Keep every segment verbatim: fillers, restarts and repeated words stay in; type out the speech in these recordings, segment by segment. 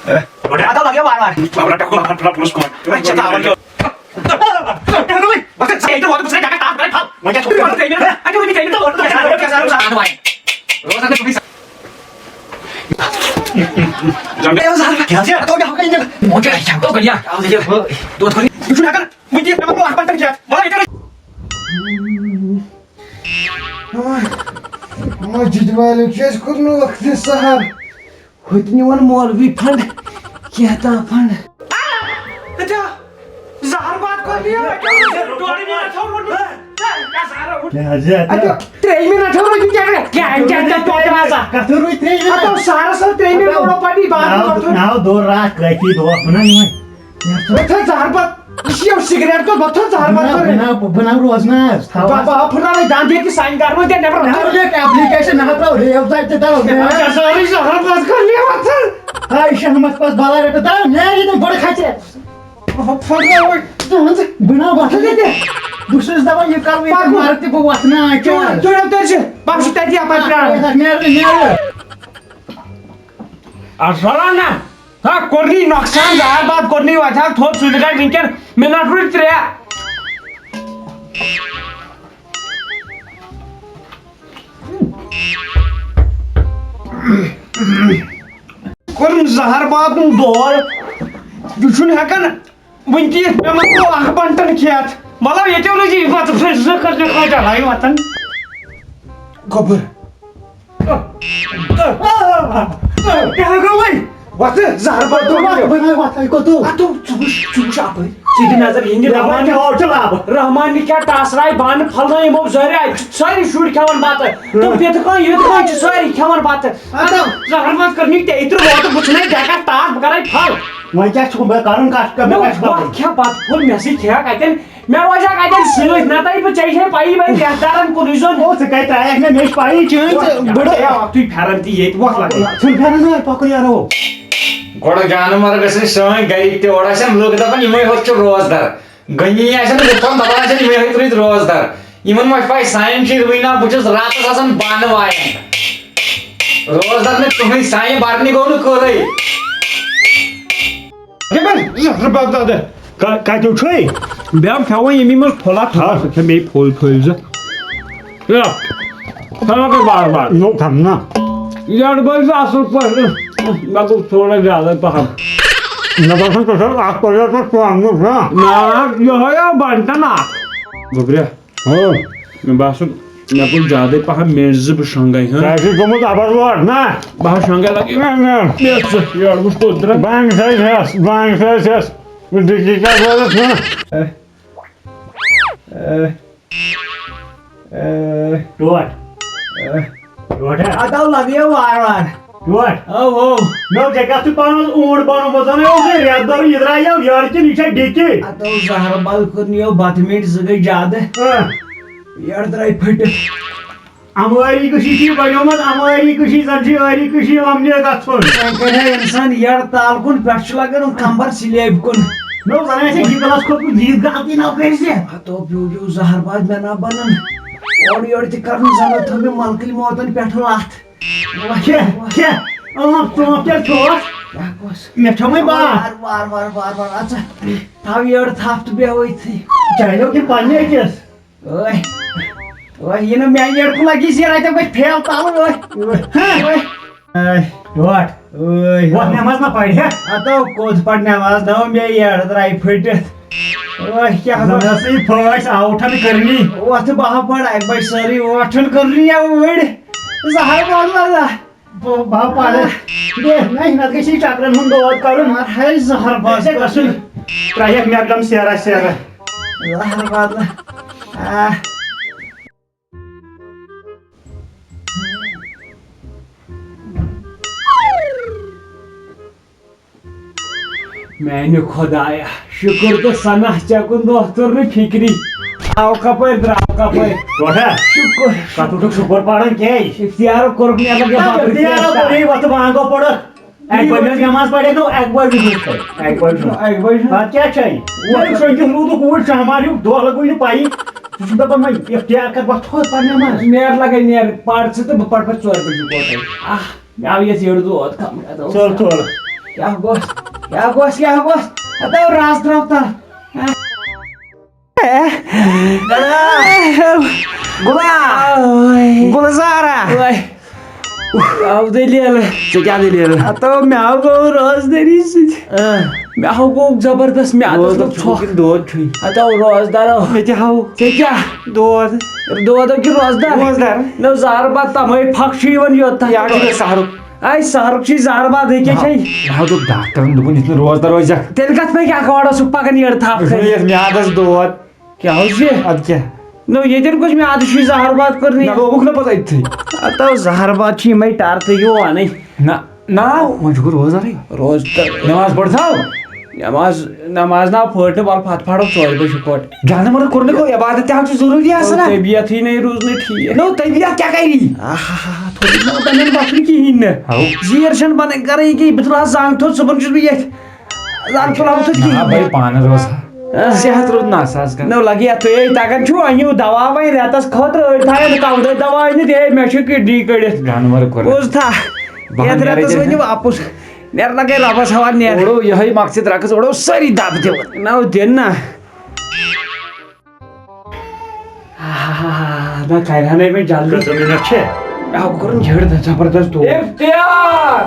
اَدٕ لَگیو وارٕ وارٕ۔ بابا، ٹکو لَگان تھوڑا پونٛسہٕ کم۔ اچھا، ژٕ آوُر کیٛاہ؟ وۄنۍ ژٕ ییٚتہِ ووتُکھ، ژٕ ژےٚ کیٛاہ کَتھ، ژٕ کَتھ، وۄنۍ کیٛاہ چھُ؟ ژٕ وَن ترٛیٚیہِ مِنٹ، اَتہِ ووٚن مےٚ ترٛیٚیہِ مِنٹ، ژٕ وَن ترٛیٚیہِ مِنٹ، ژٕ وَن ترٛیٚیہِ مِنٹ۔ روزان چھُ بیٚیہِ۔ کیٛاہ حظ؟ کیٛاہ حظ؟ اَتھ ووٚن مےٚ ہۄکھٕ یِنہٕ۔ وۄنۍ کیٛاہ چھُ؟ گۄڈٕ یہِ چھُنہٕ ہٮ۪کان وٕنہِ تہِ، مےٚ ما گوٚو اَکھ پنٛژاہ کیٛاہ؟ وَلہٕ ییٚتہِ مسجد والٮ۪و کیٛازِ کوٚر نہٕ وقتہٕ سحر؟ ہُتہِ نِوان مولوی فنڈ، کینٛہہ تام فنڈ۔ اچھا، زہر باد کر لیا۔ ڈوڑ منٹ تھو روٹی۔ کیٛاہ حظ چھِ اَتہِ؟ اچھا، ترٛیٚیہِ منٹ تھو روٹی۔ کیٛاہ، کیٛاہ، کیٛاہ، کیٛاہ، کیٛاہ، کیٛاہ، کیٛاہ، کَتھ روٹی ترٛیٚیہِ منٹ؟ اَتھ اوس سارس حظ ترٛیٚیہِ منٹ روٹو پَتہٕ یہِ باد ناو، روٹو۔ ناو دوٚر راتھ کٲفی دۄہ، وَنان یِمَے۔ بہٕ تھٲو زہر باد، یہِ چھِ یِم سِگریٹ تہٕ بہٕ تھٲو زہر باد بہٕ کٔرِتھ۔ ناو، بہٕ ناو روزنہٕ حظ، تھاو بہٕ، حظ۔ بہٕ ہاو پھٕٹراوَے دَنٛد ییٚتہِ سانہِ گَرٕ منٛز تہِ نٮ۪بر۔ ناو لیکھ application، نہ ہَتراو ریو تَتہِ تہِ تَرو۔ کیٛاہ زہرٕے زہر باد کر لیا وَتھٕ۔ ہاے شہمت پَس بَلاے رٔٹِتھ، تَرو، نیرِ ییٚتٮ۪ن بۄڑٕ کھَژِ۔ بہٕ پھٕٹراوَے تُہٕنٛز۔ بہٕ ناو وَتھٕ ییٚتہِ۔ بہٕ چھُس دَپان، یہِ کَرٕ بہٕ ییٚتہِ پَکُن۔ مَرٕ تہِ بہٕ وَتھٕ نہٕ اَتہِ۔ تُہۍ، تُہۍ تٔرۍ زِ، پَکھ چھُ تَتی یَپٲرۍ پرٛاران۔ نیرٕ، نیرٕ۔ اَرسَلان نا، ہا، کوٚرنٕے نۄقصان، زار باد کوٚرنٕے، وۄنۍ ہا تھوٚد سُلہِ گاڑِ وٕنکٮ۪ن مِنَٹ روٗدۍ ترٛےٚ۔ کوٚرُن زہر بادُن دور، یہِ چھُنہٕ ہٮ۪کان وٕنہِ تہِ یِتھ، مےٚ ما گوٚو اَکھ بَنٹَن کھٮ۪تھ؟ مطلب، ییٚتہِ روٗزِ یہِ پَتہٕ فرٛج زٕ کٔژ مےٚ کھٲلۍ چَلایہِ وۄتھان۔ گوٚبُر۔ کیٛاہ گوٚو وۄنۍ؟ وۄتھٕ، زہر بَتہٕ وۄتھ، وۄتھ، وۄتھ، وۄتھ، ہے کوٚت؟ اَتھ دوٚپ، ژٕ وٕچھ، ژٕ وٕچھ اَپٲرۍ۔ ژٕ دِ نظر، یِہِنٛدِ رحمان، رحمان، رحمان نہِ کیٛاہ ٹاسراے بانہٕ پھلنٲے یِمو زہرِ اَتہِ چھِ سٲری شُرۍ کھٮ۪وان بَتہٕ۔ تِم پِتھٕ کٲنۍ، یِتھٕ کٲنۍ چھِ سٲری کھٮ۪وان بَتہٕ۔ اَتھ دوٚپ، زہر بَتہٕ کٔرمٕتۍ تیٚلہِ تہٕ ووتُکھ، بہٕ ژھٕنے ڈٮ۪کَس تاس، بہٕ کَرَے پھل۔ وۄنۍ کیٛاہ چھُ مےٚ کَرُن؟ کَتھ کَتھ مےٚ کیٛاہ چھُ ووٚن، کَرُن؟ وۄتھ کھےٚ بَتہٕ پھوٚل، مےٚ سۭتۍ کھےٚ کَتٮ۪ن؟ مےٚ وجہ کَتٮ۪ن سۭتۍ؟ نَتہٕ یہِ بہٕ ژےٚ چھے پَیی وۄنۍ رٮ۪تھ دارَن کُنُے زوٚن۔ او، ژٕ کَتہِ ترٛایَکھ مےٚ؟ مےٚ چھِ پَیی چٲنۍ ژٕ وۄتھ، بٕڑٕ۔ ژےٚ آو تُے پھٮ۪رَن تہِ ییٚتہِ، وۄتھ لَگے۔ ژھٕن پھٮ۪رَن نہ، پَکُن یارو۔ گۄڈٕ جانہٕ مرگ ٲسۍ نہٕ سٲنۍ گَرِکۍ تہِ اورٕ آسان، لُکھ دَپان یِمَے ہوٚت چھِ روزدَر۔ غنی آسن، لُکَن دَپان آسن یِمَے ہوٚت روٗدۍ روزدَر۔ یِمَن ما چھِ پَے سانٮ۪ن چھِ یِروٕنۍ نا، بہٕ چھُس راتَس آسان بانہٕ وایان۔ روزدَر نہٕ کٕہٕنۍ، سانہِ بَرنہِ گوٚو نہٕ کٕہٕنۍ۔ کَتیُک چھُے؟ بیٛاکھ کھٮ۪وان ییٚمی منٛز پھوٚلہ تھوٚو، ہا؟ سُہ کھٮ۪مہٕ بیٚیہِ پھوٚل پھٔلۍ زٕ۔ یا، تھاو کَر بار بار۔ نو کھٮ۪مہٕ نا۔ یَڈ بٲے زٕ اَصٕل پٲٹھۍ۔ مےٚ گوٚو تھوڑا زیادَے پَہَم۔ مےٚ باسان، ژےٚ چھَکھ اَتھ پَزِ اَتھ پٮ۪ٹھ پانہٕ، نا؟ نا، یِہوٚے آو بَنٹَن اَکھ۔ گوٚبریا۔ ہاں۔ مےٚ باسان، مےٚ گوٚو زیادَے پَہَم مِنٹ زٕ بہٕ شۄنٛگَے، ہاں؟ ژےٚ چھُے گوٚمُت اَبَر لوڈ، نا؟ بہٕ ہا شۄنٛگَے لَگے۔ نہ، نہ۔ مےٚ ژٕ یورٕ وٕچھ توٚت درٛاو۔ بانٛگ سۭتۍ ہٮ۪س، بانٛگ سۭتۍ ہٮ۪س۔ ڈِگی کیٛاہ ضوٚرَتھ، ہاں؟ A, A, A. ٹوٹھ۔ اے۔ ٹوٹھ ہا؟ اَدٕ آو لَگیو وارٕ وارٕ۔ ٹوٹھ۔ او، او۔ مےٚ اوس ژےٚ کَتھ چھُ پانَس اوٗنٛٹ بَنومُت، زَن اوس یہِ رٮ۪تھ بَرُن، یہِ درٛایو یورٕ کِنہٕ یہِ چھا ڈِکی؟ اَدٕ اوس زَہر بَل کوٚر نِیو بَتہٕ مِنٛٹ زٕ گٔے زیادٕ۔ اۭں۔ یَڈ درٛاے پھٔٹِتھ۔ اَمٲری کٔشی چھِ یہِ بَنیومُت، اَمٲری کٔشی زَن چھِ ٲری کٔشی اَمنہِ گژھُن۔ وۄنۍ کَرِ ہا اِنسان یَڈ تال کُن، پٮ۪ٹھٕ چھُ لَگان کَمبَر سِلیب کُن۔ مےٚ اوس وَنان، اَسہِ یہِ گِلاس کھوٚتمُت، یہِ غلطی نہ کٔرۍ زِ۔ ہَتو پیوٗ پیوٗ زَہر باد مےٚ نہ بَنان۔ اورٕ یورٕ تہِ کَرُن زَنہٕ تھٲو مےٚ مَلکٕلۍ موتَن پٮ۪ٹھ لَتھ۔ کھےٚ، کھےٚ۔ اۭں، ژوٗنٛٹھ کیٛاہ چھُس؟ کیٛاہ گوٚژھ؟ مےٚ چھےٚ وۄنۍ بار۔ وار، وار، وار، وار، وار۔ اَژٕ، تھاو یٔڈ تھپھ تہٕ بیٚہہ أتھٕے۔ چاہیو کِنہٕ پننہِ أکِس؟ ٲے، ٲے، یہِ نہٕ میٛانہِ یٔڈ کُن لگی زیٖر، اَتٮ۪ن گژھِ پھیل تَلہٕ، ٲے۔ ٲے۔ ٲے۔ ٲے، ٹوٹھ۔ ٲے۔ وۄتھ نٮ۪ماز ما پرِ ہا؟ ہتو کوٚت پرِ نٮ۪ماز، نہ مےٚ یٔڈ درٛاے پھٔٹِتھ۔ ٲے، کیٛاہ زن گوٚو؟ ٲسٕے پھٲسۍ آوُٹھن کٔرنی۔ وۄتھ بہٕ ہا پرٕ اَکہِ بجہِ سٲرٕے ٲٹھن کٔرنی یا وٕڑ۔ زہر بنٛد لگا۔ بہٕ، بہٕ پرٕ۔ دے، نہ، نتہٕ گژھِ یہِ چکرن ہُنٛد دود کرُن۔ مگر ہے زہر بس ژےٚ گژھُن۔ ترٛایکھ مےٚ کم سیرا سیرا۔ زہر بدلہٕ۔ آہ۔ میانہِ خۄدایا، شُکُر تہٕ ثنا ژےٚ کُن دۄہ توٚر نہٕ فِکری۔ آو کپٲرۍ، درٛاو کپٲرۍ۔ ٹوٹھا؟ شُکُر۔ کتھ وُچھُکھ شُکُر پران کیٛازِ؟ اختیار کوٚرُکھ مےٚ لگے اختیار بکری کوٚر یہِ وتہٕ وانگو پوٚرُکھ۔ اکہِ بجہِ ہٕنٛز نماز پرے نو، اکہِ بجہِ ہٕنٛز پرے۔ اکہِ بجہِ ہٕنٛز۔ اکہِ بجہِ ہٕنٛز۔ پتہٕ کیٛاہ چھے؟ وۄنۍ شۄنٛگِتھ روٗدُکھ اوٗرۍ شامار ہیوٗ، دۄہ لگوٕے نہٕ پَیی۔ ژٕ چھُکھ دَپان وۄنۍ اختیار کر وۄتھ تھوٚد پَر نٮ۪ماز۔ نیر لگے نیر، پَر ژٕ تہٕ بہٕ پَرٕ پَتہٕ ژورِ بَجہِ یِکوَٹَے۔ آہ، مےٚ آو یَتھ یٔڈ دود کَمرَس۔ ژَل ژَل۔ کیٛاہ گوٚژھ؟ کیٛاہ گوٚژھ؟ کیٛاہ گوٚژھ؟ ہتو راز درٛاو تتھ۔ گُلا! اوے۔ گُلزارا! اوے۔ آو دٔلیٖل۔ ژےٚ کیٛاہ دٔلیٖل؟ ہتو مےٚ ہاو گوٚو روزدٲری سۭتۍ۔ اۭں۔ مےٚ ہاو گوٚو زبردست میادس روزدار منٛز چھُکھ ژھۄکھ۔ کِنہٕ دود چھُے؟ ہتو روزدار۔ مےٚ تہِ ہاو۔ ژےٚ کیٛاہ؟ دود۔ دود ہاو کِنہٕ روزدار؟ روزدار۔ نہ زہر باد تمے پھکھ چھُ یِوان یوٚت تام۔ یہِ ہاو چھُ مےٚ سہرُک۔ اے، سہرُک چھُے زہر باد، یہِ کیٛاہ چھے؟ مےٚ ہا دوٚپ ڈاکٹرن، دوٚپُن، یُتھ نہٕ روزدار روزٮ۪کھ۔ تیٚلہِ کتھ پٮ۪ٹھ کیٛاہ کھوڑا سُہ پکان یٔڑ تھپھ یُس نہٕ کٔرِتھ؟ یتھ میادس دود۔ کیٛاہ اوس یہِ؟ ادٕ کیٛاہ؟ نو، ییٚتٮ۪ن کُس میادٕ چھُے زہر باد کٔرنٕے؟ مےٚ لوگُکھ نہ پتہٕ أتتھٕے۔ ہتو زہر باد چھُ یِمے ٹر تہٕ یہِ ونے۔ نہ، نہ، وۄنۍ چھُکھ روزدارٕے۔ روزدار۔ نماز پٔر تھاو۔ نماز، نماز نہ پٔر نہٕ، وَلہٕ پتہٕ پرو ژورِ بجہِ اِکوٹہٕ۔ جانہٕ مگر کوٚر نہٕ گوٚو، عبادت تہِ حظ چھُ ضروٗری آسان نا۔ طبیعتھٕے نَے روٗز نہٕ ٹھیٖک۔ نو، طبیعت کیٛاہ کَری؟ آہا، تھوڑا نہ بَنان وۄتھُن کِہیٖنۍ نہٕ۔ ہاو۔ زیٖر چھَنہٕ بَنان کَرٕنۍ کِہیٖنۍ، بہٕ تُلہٕ ہا زنٛگ تھوٚد، صُبحن چھُس بہٕ ییٚتھۍ۔ زنٛگ تُلہٕ ہا بہٕ تھوٚد نہ، کِہیٖنۍ۔ بھاے، پانہٕ روز ہا۔ ہاں۔ صحت روٗد نہ ساز کَران۔ نو، لگہِ یَتھ تُہۍ تَگان چھُو، أنِو دوا وۄنۍ رٮ۪تَس خٲطرٕ، أڑۍ تھاوَن کَم دۄہہِ دوا أنِتھ، ہے، مےٚ چھُ کِڈنی کٔڑِتھ۔ جانور کوٚر۔ بوز تھا، بہٕ ہا یَتھ نیرٕ رٮ۪تَس تیٚلہِ۔ ؤنِو اَپُز۔ نیر لگے ربس حوالہٕ نیر۔ اوڑو یہے مقصد رکھس، اوڑو سٲری دب دِوان۔ نو دِن نا۔ آہا، نہ کرِ ہا نہٕ مےٚ جلدی۔ کٔژ منٹ چھِ؟ آو کوٚرُن جھڑ تہٕ زبردست دود۔ افتیار!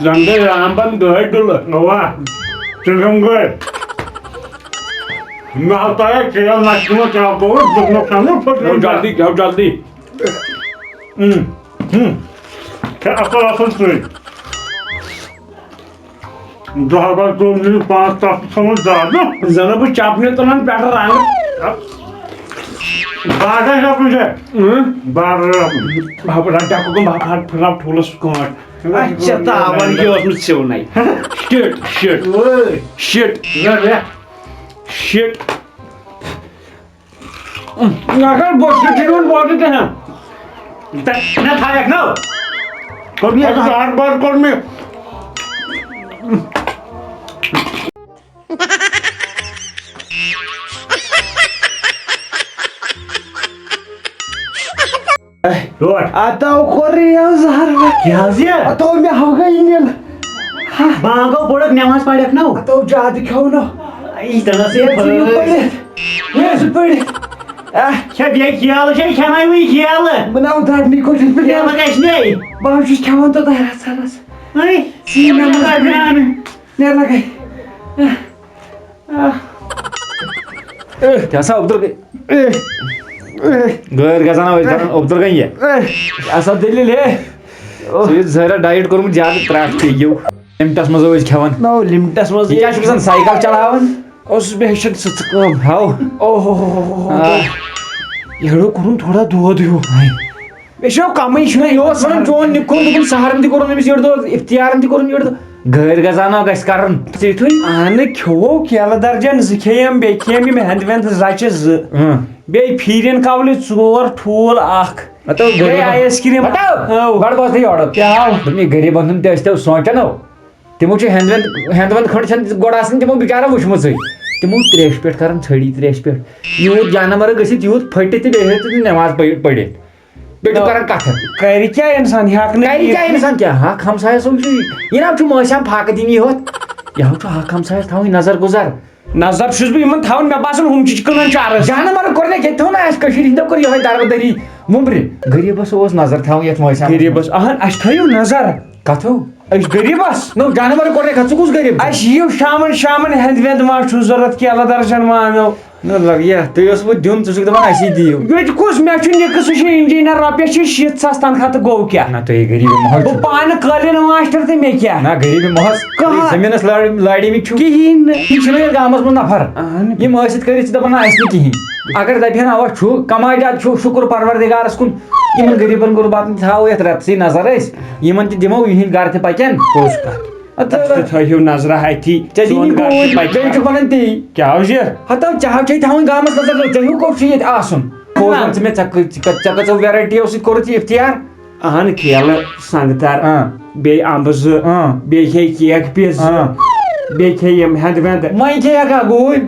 زن گٔے رام بن گٲڑۍ ڈُلہٕ۔ اوا۔ ژٕ کم گٔے؟ مےٚ ہاو تۄہہِ کیل نَچہِ منٛز کیٛاہ گوٚو؟ دیُتمُکھ سَمٕجھ پھٔٹرِتھ۔ گٮ۪و جلدی، گٮ۪و جلدی۔ اۭں، اۭں۔ ہے، اَصٕل، اَصٕل ژٕے۔ دَہ بَے ژوٚوُہ نِش پانٛژھ تَتھ ژھٕنُن زیادٕ۔ زَنہٕ بہٕ چَپنہِ تُلان پٮ۪ٹھٕ رَنٛگ۔ باغَے چھا کُنہِ جایہِ؟ اۭں۔ باغَے چھا کُنہِ؟ بہٕ ہا رَٹہٕ ڈَکہٕ کُن، بہٕ ہا پھِرناو ٹھوٗلَس کٲنٛٹھ۔ اچھا، تاوَن یہِ اوس نہٕ سِونَے۔ Shit, shit, وٲے۔ Shit۔ نہ، نہ۔ Shit۔ اگر بہٕ چھُس دِوان ووٹہٕ تہِ ہن۔ تہ-، نہ تھایکھ نہ۔ کوٚر مےٚ اَتھ ہارڈ بار کوٚر مےٚ۔ روٹ۔ اتو کوٚر یہِ زہر۔ کیٛاہ حظ یہِ؟ اتو مےٚ ہاو گٔے نیل۔ بانگو پوٚرُکھ نٮ۪ماز پرکھ نو۔ اتو زیادٕ کھیوٚو نو۔ یہِ تہِ نہ سا یہِ یہِ ژٕ یہِ پٔرِتھ۔ یہِ ژٕ پٔرِتھ۔ آہ۔ چھا بیٚیہِ کھیل چھا کھٮ۪ناے وٕنہِ کھیل؟ بہٕ ناو درٛٹنٕے کوٚشِش بہٕ کھیل نیرٕ۔ گژھِ نے۔ بہٕ حظ چھُس کھٮ۪وان توٚتام رژھا رژھا۔ ہے، ژٕ یہِ مےٚ مےٚ منٛز کر پرٛان۔ نیرٕ لگے۔ آہ۔ آہ۔ اے، کیٛاہ سا عبدالغنی؟ A, A. غٲر گژھان ٲسۍ کران عبدالغنی۔ اے۔ کیٛاہ سا دٔلیٖل ہے؟ ژٕ یہِ زہرا ڈایٹ کوٚرمُت زیادٕ ترٛٹھ تہِ یِو۔ لِمٹس منٛز ٲسۍ کھٮ۪وان۔ نو لِمٹس منٛز۔ یہِ کیٛاہ چھُکھ زن سایکل چلاوان؟ اوسُس بہٕ ہیٚچھان سُہ ژٕ کٲم۔ ہاو۔ اوہ ہو ہو ہو ہو۔ آ۔ یہِ ہیوٚڑو کوٚرُن تھوڑا دود ہیوٗ۔ مےٚ چھُ کمٕے چھُ نہ، یہِ اوس ونان چون نِکُن، دوٚپُن سحرن تہِ کوٚرُن أمِس یٔڑ دۄہ، افتیارن تہِ کوٚرُن یٔڑ دۄہ۔ غٲرۍ غذا نا گژھِ کرُن۔ ژےٚ یُتھُے؟ اہنہٕ، کھیوٚو کیلہٕ درجن زٕ کھیٚیم، بیٚیہِ کھیٚیم یِم ہٮ۪نٛد وٮ۪نٛد رچہِ زٕ۔ اۭں۔ بیٚیہِ پھیٖرِن کولہِ ژور، ٹھوٗل اکھ۔ ہتو بیٚیہِ غریٖبن، آیس کریم۔ ہتو، اکھ۔ ہاو۔ گۄڈٕ بوز تہٕ یورٕ۔ کیٛاہ آو؟ دوٚپمَے غریٖبن ہُنٛد تہِ ٲسۍ تو سونٛچان ہو۔ تِمو چھُ ہٮ۪نٛد وٮ۪نٛد، ہٮ۪نٛد وٮ۪نٛد کھنٛڈ چھَنہٕ گۄڈٕ آسان تِمو بِچارَن وٕچھمٕژٕے۔ تِمو ترٛیشہِ پٮ۪ٹھ کران ژھٔڑی ترٛیشہِ پٮ۪ٹھ۔ یوٗت جانور گٔژھِتھ یوٗت پھٔٹِتھ تہٕ بیٚیہِ ہیٚکہِ نہٕ نٮ۪ماز پٔرِتھ۔ بیٚیہِ چھُ نہ، کران کتھٕ۔ کرِ کیٛاہ انسان؟ ہٮ۪کہٕ نہٕ کرِ کینٛہہ۔ کیٛاہ انسان کیٛاہ؟ حق ہمسایس سُے چھُ۔ یہِ نہ چھُ مٲسۍ ہن فاقہٕ دِنی ہوت۔ یہِ ہا چھُ حق ہمسایس تھاوٕنۍ نظر گُزر۔ نظر چھُس بہٕ یِمن تھاوان، مےٚ باسان ہُم چھِ کٕنان چرس۔ جانور کوٚر نہ ییٚتہِ تھوٚو نہ اَسہِ کٔشیٖرِ ہِنٛدیو کوٚر یِہوٚے دربٕدٔری وُمبرِ۔ غریٖبس اوس نظر تھاوٕنۍ یَتھ مٲسۍ ہن۔ غریٖبس، اہن، اَسہِ تھٲیِو نظر۔ کتھو؟ أسۍ غریٖبس؟ نو، جانور کوٚر نہ کتھ، ژٕ کُس غریٖب چھُکھ؟ اَسہِ یِیِو شامن، شامن ہٮ۪نٛد وٮ۪نٛد ما چھُو ضوٚرتھ، کیلہٕ درجن ما اَنو؟ نہ لگ یا، تُہۍ اوسوٕ دیُن، ژٕ چھُکھ دَپان اَسی دِیِو۔ ییٚتہِ کُس؟ مےٚ چھُ نِکہٕ، سُہ چھُ engineer، رۄپیَس چھِ شیٖتھ ساس تنخواہ تہٕ گوٚو کیٛاہ؟ نہ، تُہۍ غریٖبی محض بہٕ چھِو۔ پانہٕ قٲلیٖن ماسٹر تہٕ مےٚ کیٛاہ؟ نہ، غریٖبی محض۔ کٕہٕنۍ۔ زٔمیٖنَس لٲر-، لٲڑی مٕتۍ چھِو۔ کِہیٖنۍ نہٕ۔ یِم چھِنہٕ یَتھ گامَس منٛز نفر۔ اَہَن۔ یِم ٲسِتھ کٔرِتھ چھِ دَپان اَسہِ نہٕ کِہیٖنۍ۔ اگر دَپہِ ہَن اَوا چھُ، کماے زیادٕ چھُ، شُکُر پروردگارَس کُن، یِمَن غریٖبَن غُرباتَن تھاوو یَتھ رٮ۪تسٕے نظر أسۍ، یِمَن تہِ دِمو، یِہِنٛدۍ گَرٕ تہِ پَکن۔ پوٚز کَتھ۔ اَدٕ اَسہِ تہِ تھٲیِو نظرہ اَتھی، ژےٚ دِنی سون گرٕ تہِ گوٗرۍ، پَکہِ۔ بیٚیہِ چھُکھ وَنان تی۔ کیٛاہ حظ یہِ؟ ہَتو، ژےٚ ہَو چھے تھاوٕنۍ گامَس نظر، ژےٚ ہیوٗ کوٚت چھُ ییٚتہِ آسُن؟ پوٚز وَن ژٕ مےٚ، ژےٚ کٔژ-، ژےٚ کٔژ-، ژےٚ کٔژو ویرایٹیو سۭتۍ کوٚرُتھ یہِ اِفتِیار؟ اَہَن، کیلہٕ، سنٛگتر، اۭں۔ بیٚیہِ اَمبہٕ زٕ، اۭں۔ بیٚیہِ چھے کیک پیٖس زٕ۔ اۭں۔ بیٚیہِ کھے یِم ہٮ۪نٛد وٮ۪نٛد۔ وۄنۍ کھے ہا گوٗرۍ۔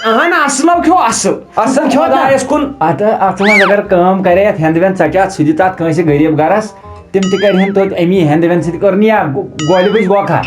اہن اصلو کھیو اصل۔ اصل کھیو نا؟ خۄدایس کُن۔ اتھ، اتھ منٛز اگر کٲم کرے، اتھ ہٮ۪نٛد وٮ۪نٛد ژٹہِ اتھ، سُہ دِ تتھ کٲنٛسہِ غریٖب گرس، تِم تہِ کرِہن توتہِ امی ہٮ۪نٛد وٮ۪نٛد سۭتۍ، کٔر نہٕ یا گۄ-، گۄلہِ بُج گۄکھا۔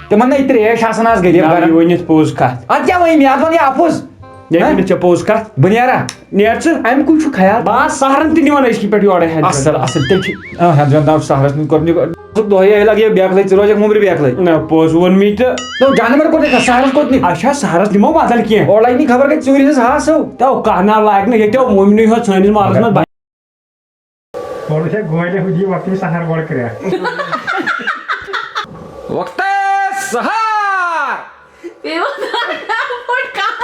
تِمن نَے تریش آسان آز غریٖب نہ، گرن۔ یہِ ؤنِتھ پوٚز کتھ۔ ادٕ کیٛاہ وۄنۍ مےٚ؟ اتھ ون یہِ اپُز۔ یہِ ہہ؟ ؤنِتھ ژےٚ پوٚز کتھ۔ بہٕ نیرا؟ نیر ژٕ۔ امہِ کُے چھُ خیال۔ بہٕ آس سہرن تہِ نِوان أچھِ پٮ۪ٹھ یورے ہٮ۪نٛد اصل، وٮ۪نٛد۔ اصل، تیٚلہِ چھُ، آ، ہٮ۪نٛد وٮ۪نٛد آو سہرس نِش کوٚرمُت۔ دۄہے ییٚلہِ لگہِ بیکلے، ژٕ روزکھ مُمرِ بیکلے۔ نہ، پوٚز ووٚن مےٚ تہٕ۔ تو جانور کوٚت نِکھ؟ سہرس کوٚت نِکھ؟ اچھا، سہرس نِمو بدل کینٛہہ۔ اورٕ لگہِ نہٕ خبر کتہِ ژوٗرِ ہٕنٛز ہاسو۔ تو کانٛہہ نہ لاگہِ نہٕ ییٚتہِ، مومنٕے ہوت سٲنِس محلس منٛز۔ گۄڈٕ چھےٚ گولہِ ہُہ دِیہِ وقتٕے سحر گۄڈٕ کرٛٮ۪کھ۔ وقتِ سحر۔ بیٚیہِ ووت پھُٹ کان۔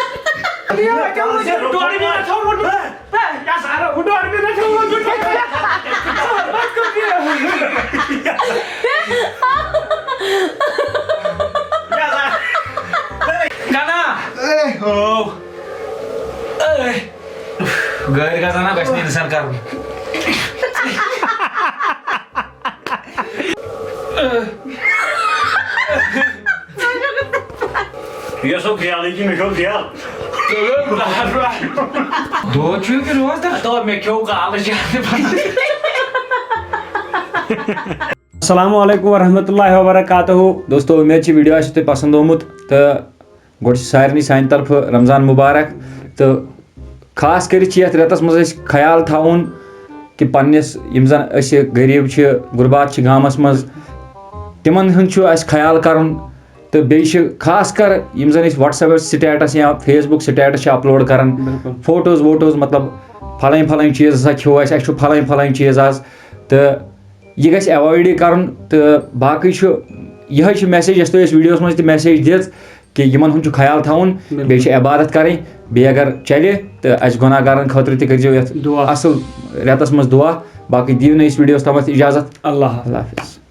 ڈۄڈ منٹ تھوٚو ووٚنمُت۔ ہے، کیٛاہ سحر؟ ہُہ ڈۄڈ منٹ تھوٚو ووٚنمُت۔ کنا؟ اے ہو۔ اے۔ گٲڑۍ گژھان نا گژھِ نہٕ اِنسان کَرُن۔ یہِ اوس بیالٕے کِنہٕ مےٚ کھیوٚو بیال؟ دود چھُ کِنہٕ اوس تَتھ؟ تو مےٚ کھیوٚو کالہٕ زیادٕ پَہَن۔ السلام علیکم ورحمۃ اللہ وبرکاتہ۔ دوستو، اُمید چھِ ویٖڈیو آسہِ تۄہہِ پسنٛد آمُت تہٕ گۄڈٕ چھِ سارنٕے سانہِ طرفہٕ رمضان مبارک، تہٕ خاص کٔرِتھ چھِ یَتھ رٮ۪تَس منٛز اَسہِ خیال تھاوُن کہِ پنٛنِس یِم زَن أسہِ غریٖب چھِ، غُربات چھِ گامَس منٛز، تِمَن ہُنٛد چھُ اَسہِ خیال کَرُن۔ تہٕ بیٚیہِ چھِ خاص کر یِم زَن أسۍ WhatsApp status یا Facebook status چھِ upload کران، بِلکُل۔ فوٹوز ووٹوز، مطلب، پھلٲنۍ پھلٲنۍ چیٖز ہسا کھیوٚو اَسہِ، اَسہِ چھُ پھلٲنۍ پھلٲنۍ چیٖز آز، تہٕ یہِ گژھِ avoid کرُن۔ تہٕ باقٕے چھُ یِہوٚے چھُ message یۄس تۄہہِ اَسہِ ویٖڈیوَس منٛز تہِ message دِژ کہِ یِمَن ہُنٛد چھُ خیال تھاوُن، بِلکُل۔ بیٚیہِ چھِ عبادت کَرٕنۍ، بیٚیہِ اگر چَلہِ تہٕ اَسہِ گۄناہ گارَن خٲطرٕ تہِ کٔرۍزیو یَتھ دُعا۔ اَصٕل رٮ۪تَس منٛز دُعا۔ باقٕے دِیِو نہٕ أسۍ ویٖڈیوَس تامَتھ اِجازت۔ اللہ حافظ۔ اللہ حافظ۔